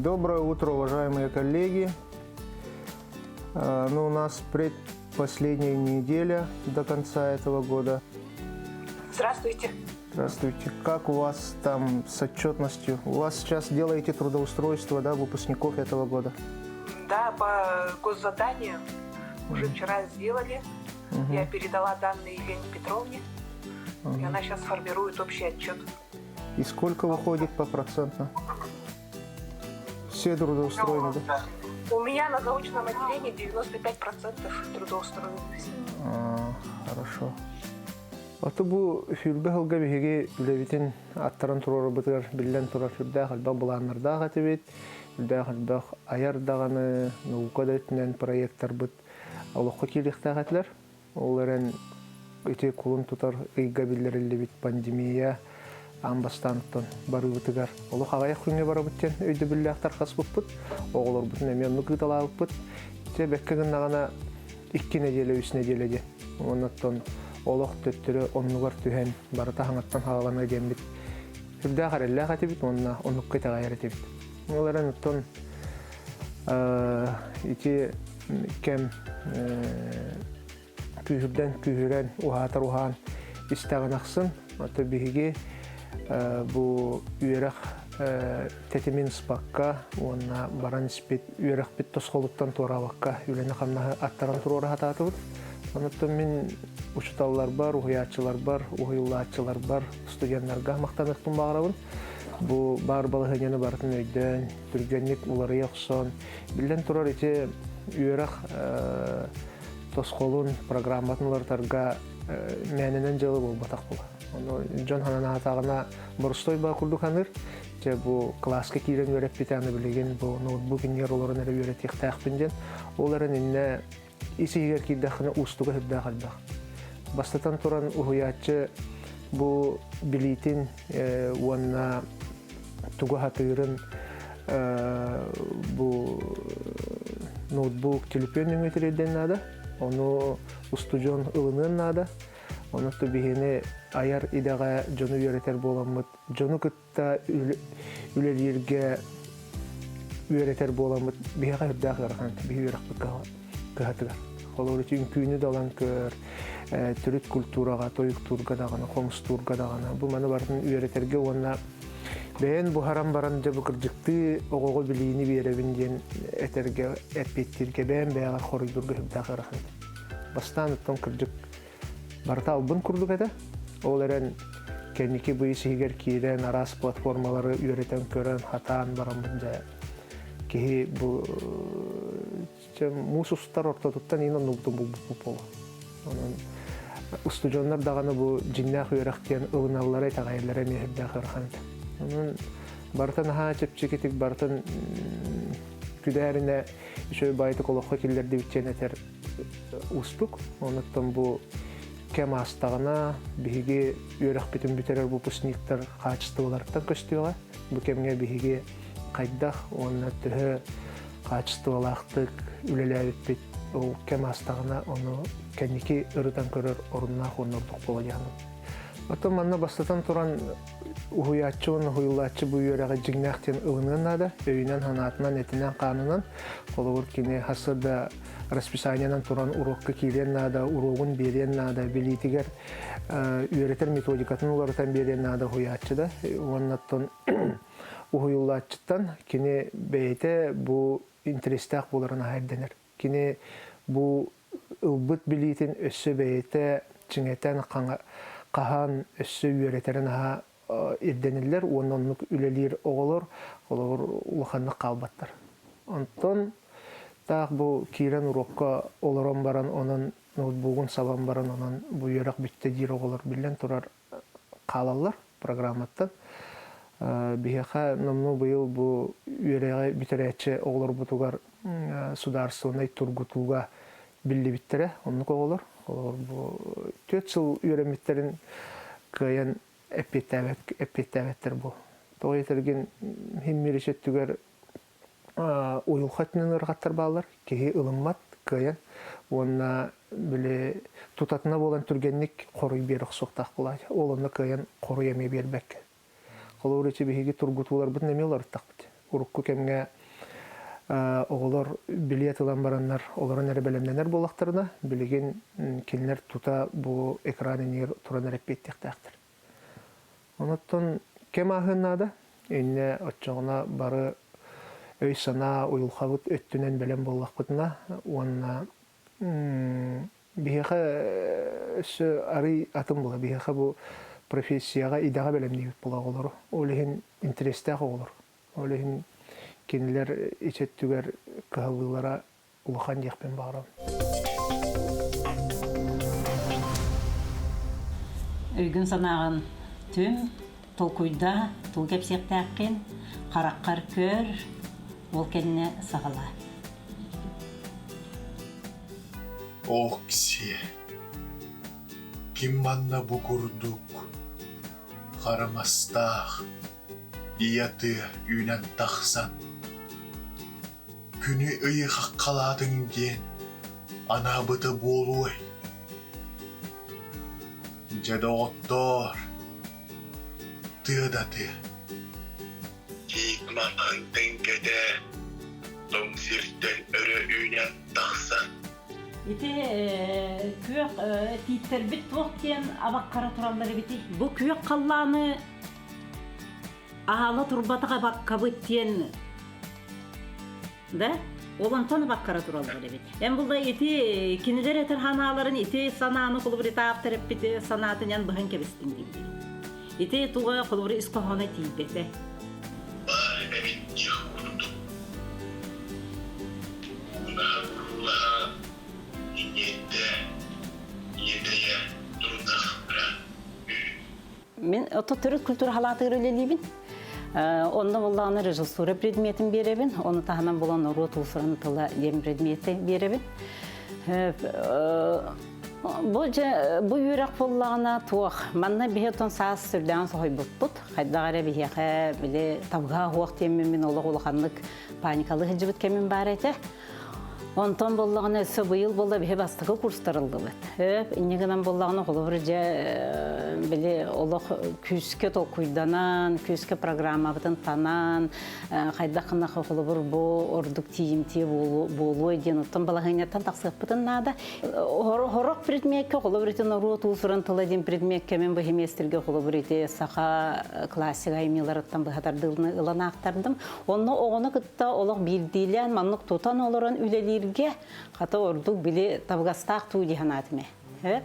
Доброе утро, уважаемые коллеги. Ну, у нас предпоследняя неделя до конца этого года. Здравствуйте. Здравствуйте. Как у вас там с отчетностью? У вас сейчас делаете трудоустройство, да, выпускников этого года? Да, по госзаданию уже вчера сделали. Я передала данные Елене Петровне, и она сейчас формирует общий отчет. И сколько выходит по процентно? Все трудоустроены, да? У меня на заочном отделении 95% трудоустроенность. А, хорошо. Аты бу сүүрбэ сылга биһиги үлэбитин аттаран туруорарбытыгар биллэн турар сүрдээх элбэх былааннардаах этибит, сүрдээх элбэх айар даҕаны, наука да өттүнэн проектарбыт олоххо киириэхтээх этилэр. Ол эрэн ити кулун тутар ыйга биллэриллибит пандемия аан бастаан барыыбытыгар олох аҕыйах күҥҥэ барабыт диэн өйдөбүллээх тарҕаспыппыт. Оҕолорбутун эмиэ оннук ыыталаабыппыт. Дьэ бэккэ гыннаҕына икки нэдиэлэ, үс нэдиэлэ диэн. Оннуттан олох төттөрү оннугар түһэн барыта хаҥаттан хаалана диэммит сүрдээх эрэллээх этибит уонна оннукка итэҕэйэр этибит. Ол эрэн оттон ити кэм күүһүрдэн күүһүрэн уһаатар уһаан истэҕин ахсын ото биһиги бу үөрэх тэтимин ыспакка уонна баран испит үөрэхпит тосхолуттан туораабакка үлэни-хамнаһы аттаран туруора сатаатыбыт. Онуттан мин учууталларбар, уһуйааччыларбар, уһуйуллааччыларбар, студеннарга махтаныахпын баҕарабын. Бу баар балаһыанньаны барытын өйдөөн, түргэнник уларыйа охсон, биллэн турар ити үөрэх тосхолун, программатын уларытарга мээнэнэн дьыала буолбатах була. Ону дьон хананаатаҕына боростой баа курдук саныыр. Дьэ бу кылааска киирэн үөрэппитэ аны билигин бу ноутбук иннигэр олорон эрэ үөрэтиэхтээхпин диэн. Ол эрэн иннэ ис иһигэр киирдэххинэ уустуга сүрдээх элбэх. Бастатан туран уһуйааччы бу билиитин уонна тугу сатыырын бу ноутбук, телефон нөҥүө тириэрдиэн наада. Ону устудьуон ылыныан наада. Онон биһини айар идэҕэ дьону үөрэтэр буоламмыт, дьону кытта үлэлииргэ үөрэтэр буоламмыт биһиэхэ үрдээх ыарахан биһи үөрэхпит кыһатыгар. Холобур, үҥкүүнү далан көр, төрүт культураҕа, тойуктуурга даҕаны, хомустуурга даҕаны бу маны барытын үөрэтэргэ уонна бэйэн буһаран баран дьэ бу кырдьыктыы оҕоҕо билиини биэрэбин диэн этэргэ, эппиэттииргэ бэйэм бэйэҕэр хоруйдуурга сүрдээх ыарахан. Бастаан оттон кырдьык барыта албын курдук этэ. Ол эрэн кэнники быыс иһигэр киирэн араас платформалары үөрэтэн көрөн хатаан бараммыт дьэ киһи бу муус устар ортотуттан иин оннубутун булбуппут буолуо. Онон устудьуоннар даҕаны бу дьиҥнээх үөрэх диэн ылыналлара итэҕэйэллэрэ эмиэ сүрдээх ыарахан этэ. Онон барыта наһаа чэпчэкитик барытын күдээринэ үчүгэй баайытык олоххо киллэрдибит диэн этэр уустук. Онуттан бу кэм аастаҕына биһиги үөрэхпитин бүтэрэр выпускниктар хаачыстыбаларыттан көстүөҕэ. Бу кэмҥэ биһиги хайдах уонна төһө хаачыстыбалаахтык үлэлээбиппит ол кэм аастаҕына ону кэнники ырытан көрөр оруннаах уонна ордук буола дьаһанабыт. Оттон манна бастатан туран уһуйааччы уонна уһуйуллааччы бу үөрэҕи дьиҥнээх диэн ылыныан наада. Өйүнэн-санаатынан, этинэн-хаанынан. Холобур, кини сарсыарда расписаниенан туран уруокка киириэн наада, уруогун биэриэн наада, билиитигэр үөрэтэр методикатын уларытан биэриэн наада уһуйааччы да. Уонна оттон уһуйуллааччыттан кини бэйэтэ бу интэриэстээх буоларын аһа ирдэнэр. Кини бу ылбыт билиитин өссө бэйэтэ чиҥэтэн хаһан өссө үөрэтэрин аһа ирдэниллэр уонна оннук үлэлиир оҕолор холобур улаханнык хаалбаттар. Онтон таах бу киирэн уруокка олорон баран онон ноутбугун сабан баран онон бу үөрэх бүттэ диир оҕолор биллэн турар хаалаллар программаттан. Биһиэхэ номнуо быйыл бу үөрэҕи бүтэрээччи оҕолорбутугар судаарыстыбаннай тургутууга биллибиттэрэ оннук оҕолор. Олор бу түөрт сыл үөрэммиттэрин кыайан эппиэттээбэттэр бу. Тоҕо диэтэргин химмирич өттүгэр уйулҕа өттүнэн ыарахаттар бааллар. Киһи ылыммат, кыайан. Уонна били тутатына буолан түргэнник хоруй биэрэ охсуохтаах буолааччы. Ол онно кыайан хоруй эмиэ биэрбэккэ. Холобур, ити биһиги тургутууларбытын эмиэ уларыттахпыт. Урукку кэмҥэ Оҕолор билиэт ылан бараннар олорон эрэ бэлэмнэнэр буоллахтарына, билигин кинилэр тута бу экран иннигэр туран эрэ эппиэттиэхтээхтэр. Онуттан кэм ааһыан наада. Иннэ оччоҕуна бары өй-санаа уйулҕабыт өттүнэн бэлэм буоллахпытына уонна биһиэхэ өссө арый атын була. Биһиэхэ бу профессияҕа, идэҕэ бэлэмниибит була оҕолору. Ол иһин интэриэстээх оҕолор. Ол иһин кинилэр ис өттүгэр кыһаллыылара улахан диэхпин баҕарабын. Өйгүн санааҕын түм, толкуйдаа, тыл кэпсиэхтээххин, хараххар көр, ол кэннэ саҕалаа. Оксиэ, ким манна бу курдук хара мастаах ийэ тыа үүнэн тахсан Күнү-ыйы хаххалаатыҥ диэн анаабыта буолуой? Дьэ, доҕоттоор, тыа да тыа. Тиит маһын тэҥкэтэ тоҥ сиртэн өрө үүнэн тахсан Ити күөх тииттэрбит туох диэн абаккара тураллар эбитий? Бу күөх халлааны Аала турбатах абаккабыт диэн да ол онтон абаккара тураллар эбит. Эн булда ити кинилэр этэр ханааларын ити санааны холобур итаап эппит санаатынан быһан кэбистиҥ дииллэр. Ити туга холобур ис хоһооно тиийбэтэ. Баар эбит диэх курдук. Уунаһа уруулаһа иҥиэттэ иэдэйэ турдахтара Мин ото төрүт культура халаатыгар үлэлиибин. Онно буоллаҕына режиссура предметин биэрэбин, ону таһынан буолан норуот уусуран тыла диэн предмети биэрэбин. Бу дьэ бу үөрэх буоллаҕына туох манна биһи отон саас сүрдээҕин соһуйбуппут. Хайдах эрэ биһиэхэ били табыгаһа суох диэммин мин олох улаханнык паникалыы сылдьыбыт кэмим баар этэ. Онтон буоллаҕына өссө быйыл буолла биһи бастакы курстарыллыбыт. Өп, инньэ гынан буоллаҕына холобур дьэ били олох күүскэ толкуйданан, күүскэ программабытын танан, хайдах гына холобур бу ордук тиийимтиэ буолуой диэн оттон балаһыанньаттан тахсыахпытын наада. Хорох предмеккэ холобур ити норуот уусуран тыла диэн предмеккэ мин бу семестргэ холобур ити саха классик айымньыларыттан быһа тардыылны ылан аахтардым. Онно оҕону кытта олох биирдиилээн маннык тутан олорон үлэлииргэ хата ордук били табыгастаах туу дии санаатым ээ.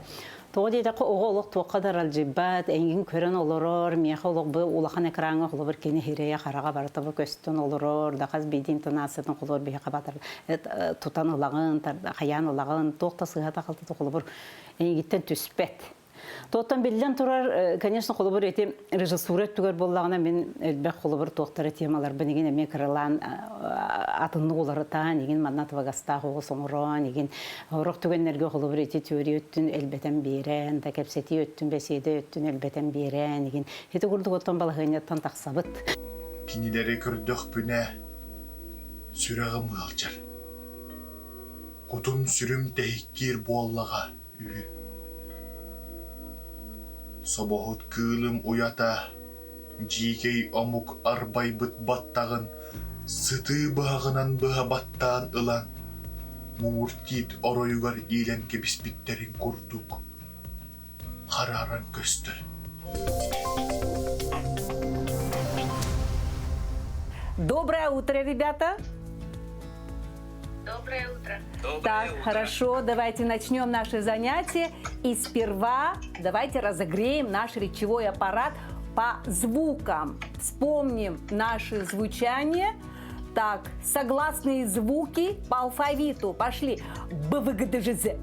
Тоҕо диэтэххэ оҕо олох туохха да аралдьыйбат, эйигин көрөн олорор, миэхэ олох бу улахан экраҥҥа холобур кини сирэйэ хараҕа барыта бу көстөн олорор, да хас биирдии интонациятын холобур биһиэхэ батар тутан ылаҕын, хайаан ылаҕын, туох да сыыһата-халтыта холобур эйигиттэн түспэт. Туоттан биллэн турар, конечно, холобур ити режиссура өттүгэр буоллаҕына мин элбэх холобур туохтара темаларбын игин эмиэ кыралаан атыннык уларытаан игин манна табыгастаах оҕус оҥороон игин сорох түгэннэргэ холобур ити теория өттүн элбэтэн биэрэн да кэпсэтии өттүн бэсиэдэ өттүн элбэтэн биэрэн игин ити курдук оттон балаһыанньаттан тахсабыт. Кинилэри көрдөхпүнэ сүрэҕим ыалдьар. Кутум-сүрүм тэһиккиир буоллаҕа үһү. Собоһут кыылым уйата дьиикэй омук арбайбыт баттаҕын сытыы быһаҕынан быһа баттаан ылан, муҥур тиит оройугар иилэн кэбиспиттэрин курдук харааран көстөр. Доброе утро, ребята! Доброе утро. Доброе так, утро. хорошо, давайте начнем наше занятие. И сперва давайте разогреем наш речевой аппарат по звукам. Вспомним наши звучания. Так, согласные звуки по алфавиту. Пошли. Б, В, Г, Д, Ж, З.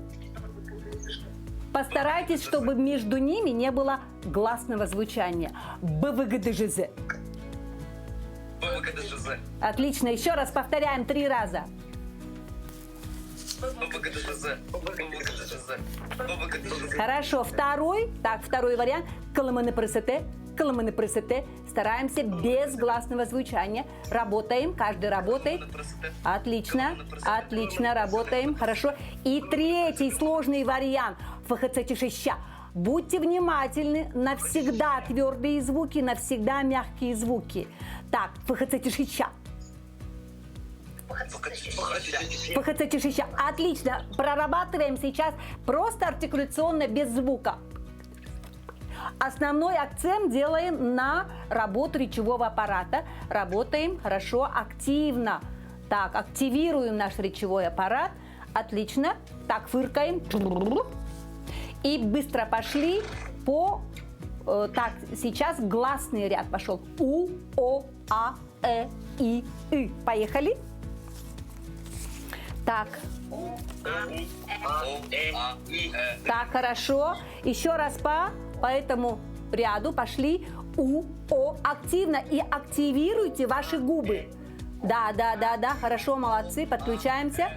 Постарайтесь, чтобы между ними не было гласного звучания. Б, В, Г, Д, Ж, З. Б, В, Г, Д, Ж, З. Отлично. Еще раз повторяем три раза. Хорошо. Второй, так, второй вариант. Кылымыны прысыты, кылымыны прысыты. Стараемся без гласного звучания. Работаем, каждый работает. Отлично, отлично, работаем, хорошо. И третий сложный вариант. ФХЦ тише Будьте внимательны, навсегда твердые звуки, навсегда мягкие звуки. Так, ФХЦ тише. ПХЦ Отлично. Прорабатываем сейчас просто артикуляционно без звука. Основной акцент делаем на работу речевого аппарата. Работаем хорошо, активно. Так, активируем наш речевой аппарат. Отлично. Так, фыркаем. И быстро пошли по... так, сейчас гласный ряд пошел. У, О, А, Э, И, И. Поехали. Так. Так, хорошо. Еще раз по этому ряду пошли У, О. Активно и активируйте ваши губы. Да, да, да, да, хорошо, молодцы, подключаемся.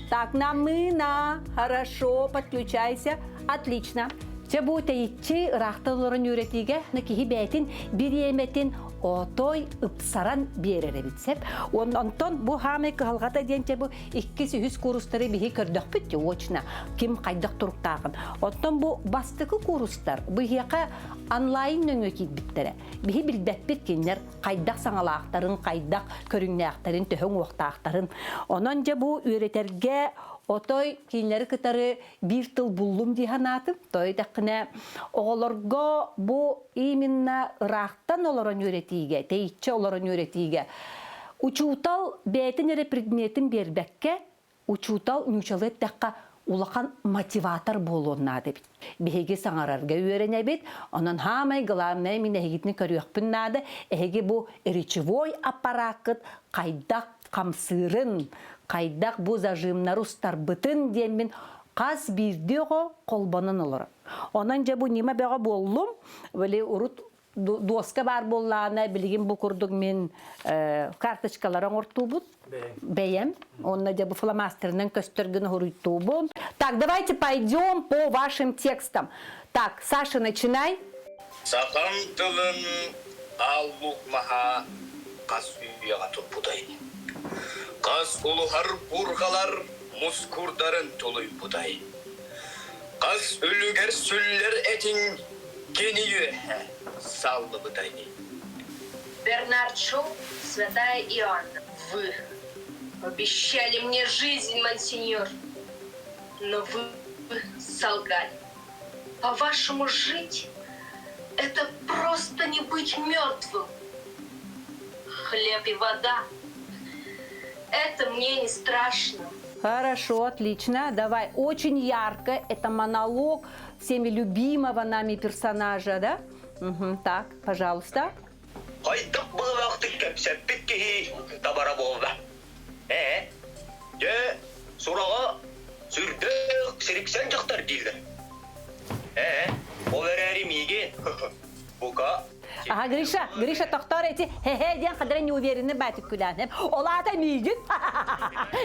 Так, на мы, на, хорошо, подключайся. Отлично. Дьэ бу тэйиччи ыраахтан олорон үөрэтиигэ киһи бэйэтин бириэмэтин отой ыпсаран биэрэр эбит сөп. Онтон бу хаамай кыһалҕата диэн бу иккис үһүс куурустары биһи көрдөхпүт очно ким хайдах туруктааҕын. Оттон бу бастакы куурустар биһиэхэ онлайн нөҥүө киирбиттэрэ. Биһи билбэппит кинилэр хайдах саҥалаахтарын, хайдах көрүҥнээхтэрин, төһө уҥуохтаахтарын. Онон дьэ бу үөрэтэргэ отой кинилэри кытары биир тыл буллум дии санаатым. Той дэххинэ оҕолорго бу именно ыраахтан олорон үөрэтиигэ, тэйиччи олорон үөрэтиигэ учуутал бэйэтин эрэ предметин биэрбэккэ, учуутал нуучалыы эттэххэ улахан мотиватор буолуон наада эбит. Биһиги саҥарарга үөрэнэбит, онон хаамай главное мин эһигитини көрүөхпүн наада, эһиги бу речевой аппарааккыт хайдах хамсыырын, хайдах бу зажимнары устарбытын диэммин хас биирдии оҕо холбонон олорор. Онон дьэ бу ньыма бөҕө буоллум. Били урут дуоска баар буоллаҕына билигин бу курдук мин карточкалары оҥортуубут бэйэм. Онно дьэ бу фломастерынан көстөр гына уруйтуубун. Так, давайте пойдем по вашим текстам. Так, Саша, начинай. Сахам тылын аал луук маһа хас үйэҕэ турбутай? Хас улуһар буурҕалар мускурдарын тулуйбутай? Хас үлүгэр сүллэр этиҥ кини үөһэ саллыбытай? Бернард Шоу, святая Иоанна, вы обещали мне жизнь, монсеньор, но вы солгали. По-вашему, жить – это просто не быть мертвым. Хлеб и вода – это мне не страшно. Хорошо, отлично. Давай. Очень ярко. Это монолог всеми любимого нами персонажа, да? Угу, так, пожалуйста. Хайдах быһыылаахтык кэпсэппит киһи табара буолла. Ээ, дьэ, сураҕа сүрдээх сириксэн дьахтар дииллэр. Ээ, ол эрээри миигин, бука... Ага, Гриша, Гриша, тохтоор эти хе-хе диэн хадара неуверенный баатык күлээн. Ол аата миигин,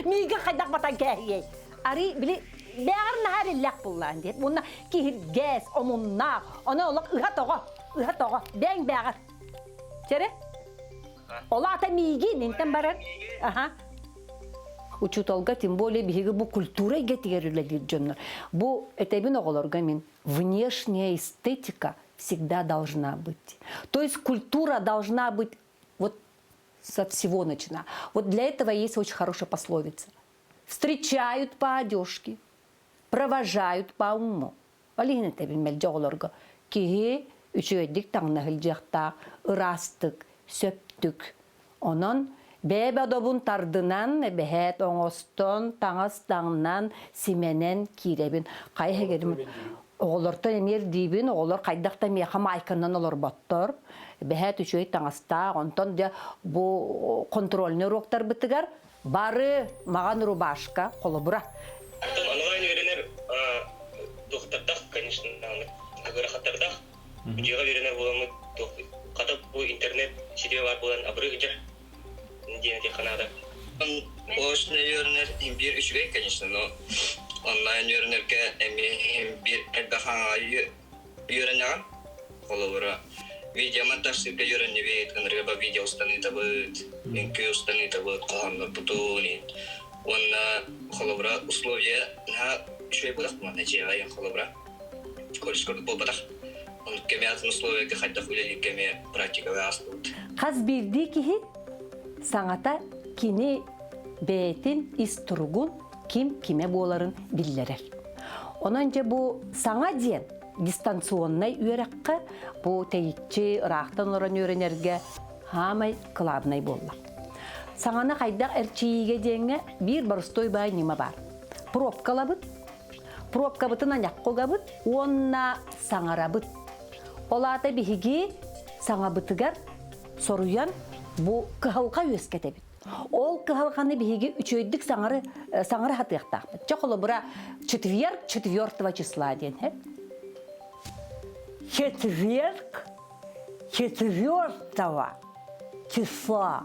миигин хайдах батан кээһиэй. Ари, били, бэҕэр наһаар иллэх буллаан диэн. Уонна киһиргэс, омуннаах, ону олох ыһа тоҕо, ыһа тоҕо, бэҥ бэҕэр. Чэрэ? Ол аата миигин, интэн барар. Аха. Учууталга, тем более биһиги бу культура эйгэтигэр үлэлиир дьоннор. Бу этэбин оҕолорго мин внешняя эстетика всегда должна быть. То есть культура должна быть вот со всего начина. Вот для этого есть очень хорошая пословица. Встречают по одежке, провожают по уму. Ол иһин этэбин мэлдьи оҕолорго киһи үчүгэйдик таҥна сылдьыахтаах, ыраастык, сөптүк. Онон бэйэ бодобун тардынан, эбэһээт оҥостон, таҥас таҥнан, симэнэн киирэбин. Хайа иһигэрим оҕолортон эмиэ ирдиибин, оҕолор хайдах да миэхэ маайканан олорботтор. Эбэһээт үчүгэй таҥастаах, онтон дьэ бу контрольный уруоктарбытыгар бары маҕан рубашка холобура. Онлайн үөрэнэр туохтардах, конечно, ыарахаттардах. Дьиэҕэ үөрэнэр буоламмыт хата бу интернет ситимэ баар буолан абырыы сылдьар диэн этиэххэ наада. Очно үөрэнэр биир үчүгэй, конечно, но онлайн үөрэнэргэ эмиэ биир элбэх үөрэнэҕин. Холобура, видеомонтаж сиргэ үөрэннибит, ынырыга видео устан ыытабыт, үҥкүү устан ыытабыт, хоһооннорбутун уонна холобура условия наһаа үчүгэй буолах манна дьиэҕэ холобура колледж курдук буолбатах. Оннук кэми атын условияга хайдах үлэлиир кэми практикаҕа ааспыт. Хас биирдии киһи саҥата кини. бэйэтин ис туругун ким кимэ буоларын биллэрэр. Онон дьэ бу саҥа диэн дистанционнай үөрэххэ бу тэйиччи ыраахтан олорон үөрэнэргэ хаамай кылаабынай буолла. Саҥаны хайдах эрчийиигэ диэҥҥэ биир боростуой баай ньыма баар. Пробкалабыт, пробкабытын аньахха угабыт уонна саҥарабыт. Ол аата биһиги саҥабытыгар соруйан бу кыһалҕа үөскэтэбит. Ол кыһалҕаны биһиги үчүгэйдик саҥары саҥара сатыахтаахпыт. Чэ холобура четверг четвертого числа диэн һэ. Четверг четвертого числа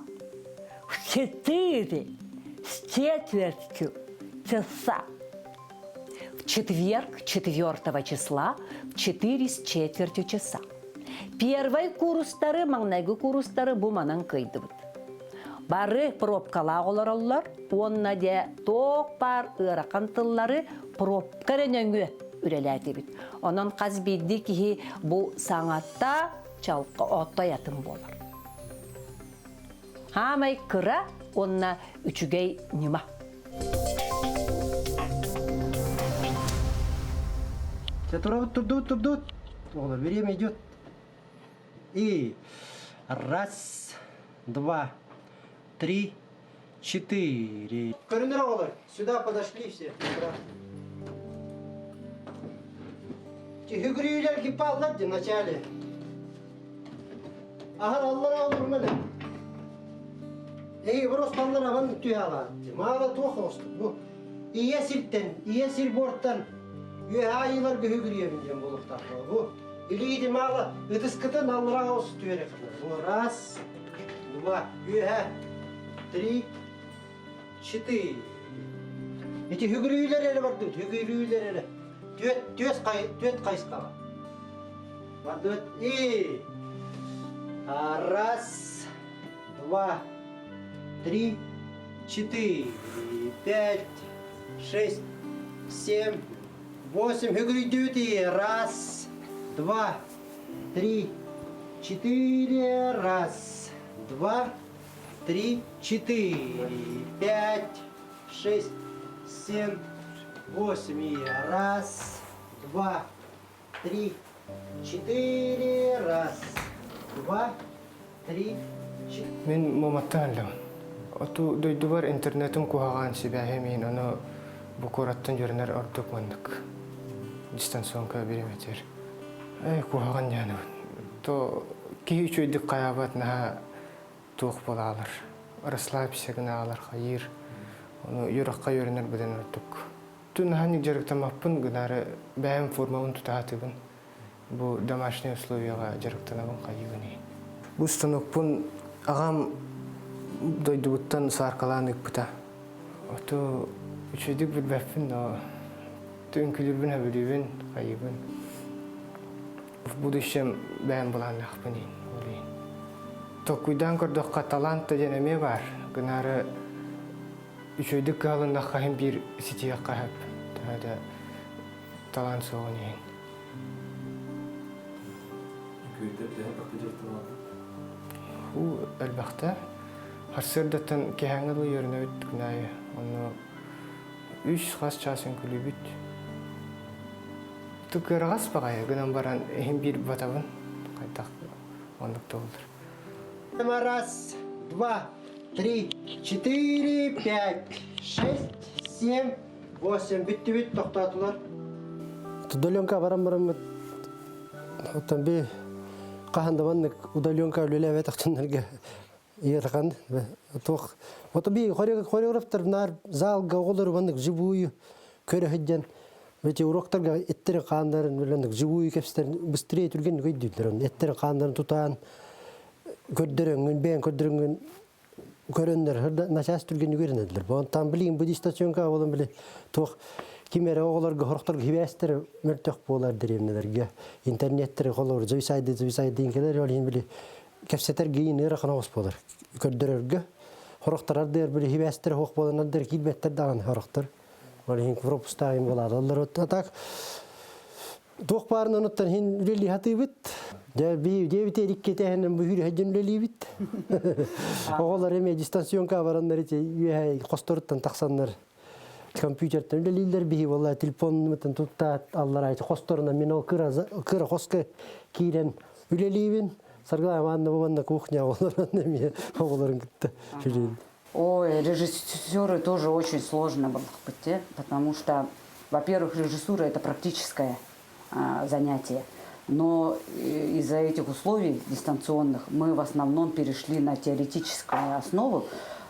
в четыре с четвертью часа. В четверг четвертого числа в четыре с четвертью часа. Первай курстары, маҥнайгы курстары бу манан кыйдыбыт. Бары пробкалаах олороллор уонна дьэ туох баар ыарахан тыллары пробка эрэ нөҥүө үлэлээтибит. Онон хас биирдии киһи бу саҥата чалка оттой атын буолар. Хаамай кыра уонна үчүгэй ньыма. Турабыт, турдубут, турдубут. Оҕолор, время идет. И раз, два, три, четыре. Көрүнэр оҕолор, сюда подошли все. Үгүрүүлэр кипаллар ди начале. Аһар аллара олурманы. Эй, просто аллара ван түһалаатты. Маала туох оҕустук бу. Ийэ сиртэн, ийэ сир буортан үөһэ айыылар үһүгүрүйэбин диэн буолуохтаах бу. Илиити маала ытыскытын аллара оҕус түһэрэ Бу раз, два, үөһэ, три, четыре. Ити үгүрүүлэр эрэ бардыбыт, үгүрүүлэр эрэ. Түөт, түөс хай, түөт хайысхаҕа. Бардыбыт и раз, два, три, четыре, пять, шесть, семь, восемь. Үгүрүйдүбүт и раз, два, три, четыре, раз, два, три, четыре, пять, шесть, семь, восемь. И раз, два, три, четыре, раз, два, три, четыре. Мин Муоматтан ыллым. Оту дойдубар интернетим куһаҕан сибээһим иһин ону бу куораттан дьөрүнэр ордук маннык дистанционка бириэмэтигэр. Эй, куһаҕан диэнэбин. То киһи үчүгэйдик хайаабат наһаа туох буолаалар. Расслабься гынаалар хайыыр. Ону үөрэххэ үөрэнэр быдан ордук. Ту наһаа дьарыктаммаппын гынаары бэйэм формабын тутаатыбын. Бу домашние условияҕа дьарыктанабын хайыыбын иһин. Бу станокпун аҕам дойдубуттан сааркалаан ыыппыта. Оту үчүгэйдик билбэппин, но үҥкүүлүүрбүн сөбүлүүбүн, хайыыбын. В будущем бэйэм былааннаахпын иһин, ол иһин. Толкуйдаан көрдөххө талант да диэн эмиэ баар. Гынаары үчүгэйдик кыһалыннахха иһин биир ситиһиэххэ сөп. Төһө да талант суоҕун иһин. Үҥкүүтэ төһө элбэхтэ дьарыктанаҕын? Уу, элбэхтэ. Сарсыардаттан киэһээҥҥэ дылы үөрэнэбит күн аайы. Онно үс хас чаас үҥкүүлүүбүт. Кыараҕас баҕайы гынан баран иһин биир батабын. Хайдах оннук да буолар. Раз, два, три, четыре, пять, шесть, семь, восемь. Бүттүбүт, тохтоотулар. Удаленка баран бараммыт оттон би хаһан да маннык удаленка үлэлээбэтэхтиннэргэ ыарахан туох ото би хореографтар наар залга оҕолору маннык живую көрө сылдьан эти уроктарга эттерин хааннарын билэн живую кэпсэтэр быстрее түргэнник өйдүүллэр эттерин хааннарын тутаан көрдөрөҥҥүн бэйэҥ көрдөрөҥҥүн көрөннөр начаас түргэнник үөрэнэллэр. Онтон билигин бу дистанционка буолан били туох ким эрэ оҕолорго хорохторго хибээстэр мөлтөх буолар дэриэбинэлэргэ интернеттер холобур зависайды зависайды кэлэр ол иһин били кэпсэтэр гиин ыарахан оҕус буолар көрдөрөргө хорохтор ардыгар били хибээстэр суох буолан ардыгар киирбэттэр даҕаны хорохтор ол иһин пропустаайым буолааллар а так туох баарынан оттон иһин үлэлии сатыыбыт. Дьэ би диэбит эриккетеһинэн бу хүрүһэдьин үлэлиибит. Оҕолор эмиэ дистанционка бараннар ити үөһэ хосторуттан тахсаннар компьютертан үлэлииллэр биһи буолла телефонмутун туттаат аллараа хосторунан мин ол кыра кыра хоско киирэн үлэлиибин. Саргылаам Анна бу кухня оҕолорун эмиэ оҕолорун кытта үлэлиибин. Ой, режиссеры тоже очень сложно было быть, потому что, во-первых, режиссура это практическое занятие. Но из-за этих условий дистанционных мы в основном перешли на теоретическую основу,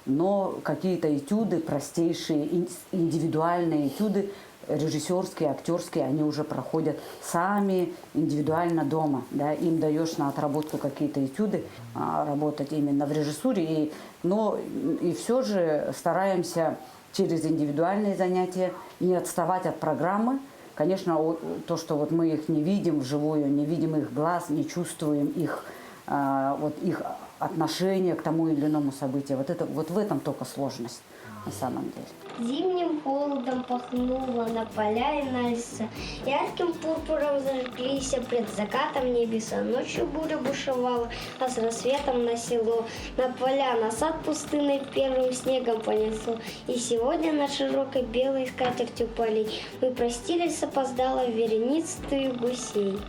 но какие-то этюды, простейшие, индивидуальные этюды, режиссерские, актерские, они уже проходят сами индивидуально дома. Да, им даешь на отработку какие-то этюды, работать именно в режиссуре. И, но и все же стараемся через индивидуальные занятия не отставать от программы. Конечно, то, что вот мы их не видим вживую, не видим их глаз, не чувствуем их, вот их отношение к тому или иному событию, вот, это, вот в этом только сложность на самом деле. Зимним холодом пахнуло на поля и на леса. Ярким пурпуром зажглись пред закатом небеса. Ночью буря бушевала, а с рассветом на село. На поля, на сад пустынный первым снегом понесло. И сегодня на широкой белой скатертью полей мы простились с опоздалой вереницею гусей.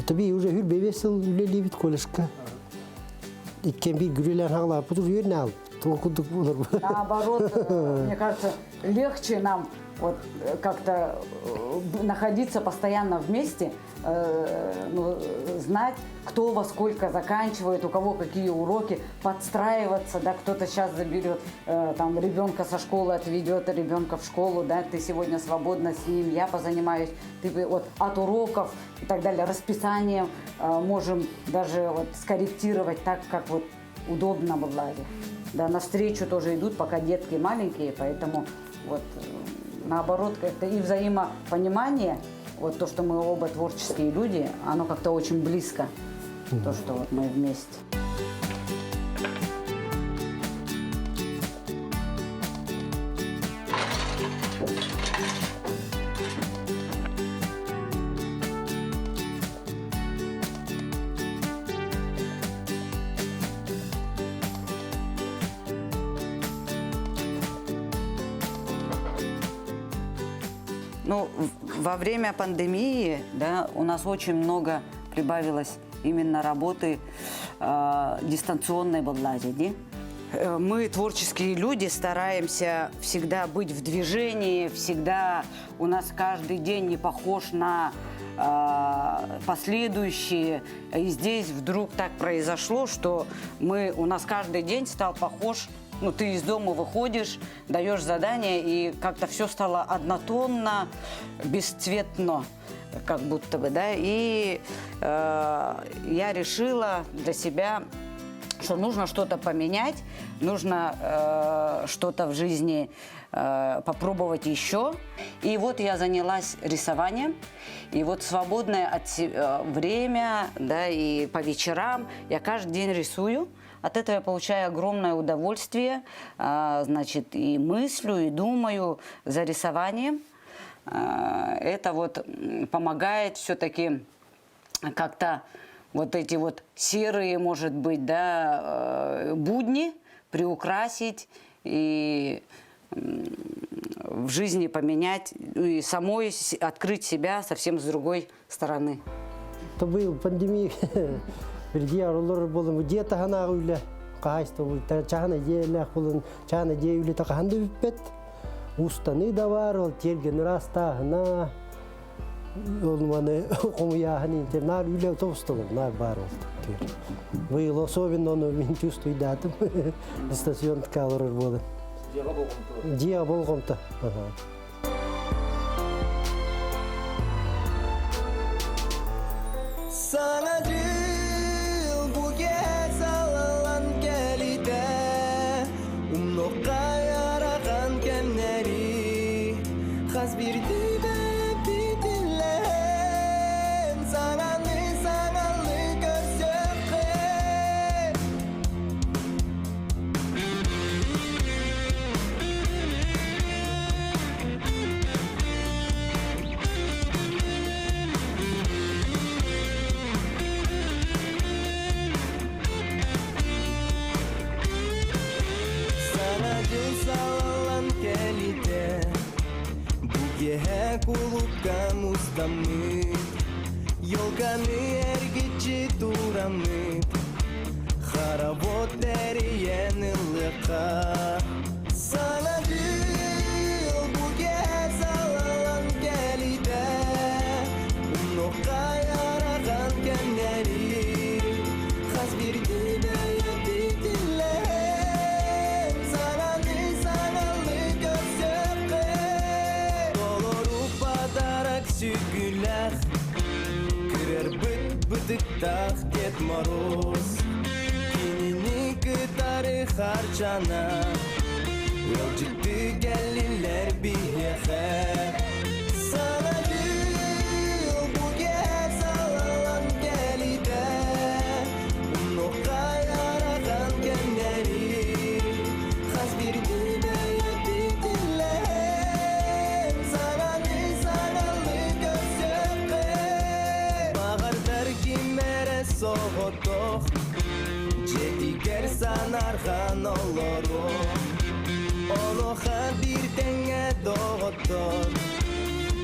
Таби уже хүр бебесил үлелибит колледжка. Иккен бир күрелер хагла путур үйөрнө алып. Наоборот, мне кажется, легче нам вот как-то находиться постоянно вместе, ну, знать, кто во сколько заканчивает, у кого какие уроки, подстраиваться, да, кто-то сейчас заберет там ребенка со школы, отведет ребенка в школу, да, ты сегодня свободна с ним, я позанимаюсь, ты вот от уроков и так далее, расписание можем даже вот скорректировать так, как вот удобно было. Да, навстречу тоже идут, пока детки маленькие, поэтому вот наоборот, это и взаимопонимание, вот то, что мы оба творческие люди, оно как-то очень близко, то, что вот мы вместе. Ну, во время пандемии, да, у нас очень много прибавилось именно работы дистанционной была. Мы, творческие люди, стараемся всегда быть в движении, всегда у нас каждый день не похож на последующие. И здесь вдруг так произошло, что у нас каждый день стал похож. Ну, ты из дома выходишь, даешь задание, и как-то все стало однотонно, бесцветно, как будто бы, да. И я решила для себя, что нужно что-то поменять, нужно что-то в жизни попробовать еще. И вот я занялась рисованием. И вот свободное от время, да, и по вечерам я каждый день рисую. От этого я получаю огромное удовольствие, значит, и мыслю, и думаю за рисованием. Это вот помогает все-таки как-то вот эти вот серые, может быть, да, будни приукрасить и в жизни поменять, ну, и самой открыть себя совсем с другой стороны. То был пандемия. Билги аролор болым дие тахана үле кахайста бу чахана диелах болын чахана дие үле таханды бүппет. Устаны да бар, ол терген растахына ол маны комуяхын интер нар үле тостолор нар бар ол. Быйыл особенно оны мен чувствую датым. Дистанцион калорор болы. Дия болгомто. Саңа жыл буге салалан келите Умноққа ярақан кемнери Хас бирди битилен Саңаны саңалы көрсөккө. куттаммыт Елканы эргиччи тураммыт Хоровод тэрийэн ылыахха Саҥа дьыл бу киэһэ салаллан кэлиитэ Умнуохха ыарахан кэмнэри Хас биирдии бэйэбитиллэһэн Саҥаны саҥалыы көрсүөххэ Толору подарок сүгүлэх Кырарбыт бытыктаах Дед Мороз Кинини кытары харчана Ыалдьытты кэллилэр биһиэхэ Саҥа дьыл бу киэһэ салаллан кэлиитэ Умнуохха ыарахан кэмнэри Хас биирдии бэйэбитиллэһэн Саҥаны саҥалыы көрсүөххэ Баҕардар ким эрэ соҕотох Дьиэтигэр санаарҕаан олоруо Онуоха биир тэҥҥэ доҕоттор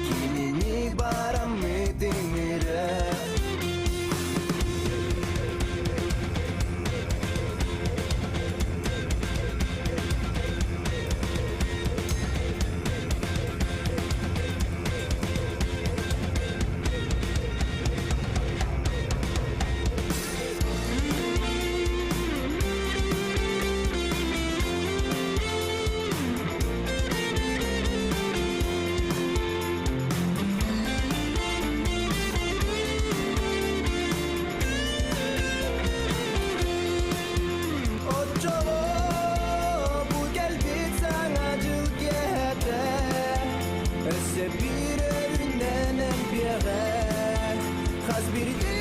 Кинини бараммыт ыҥырар Оччоҕо бу кэлбит саҥа дьыл киэһэтэ Өссө биир өрүнэн элбиэҕэ Хас биирдии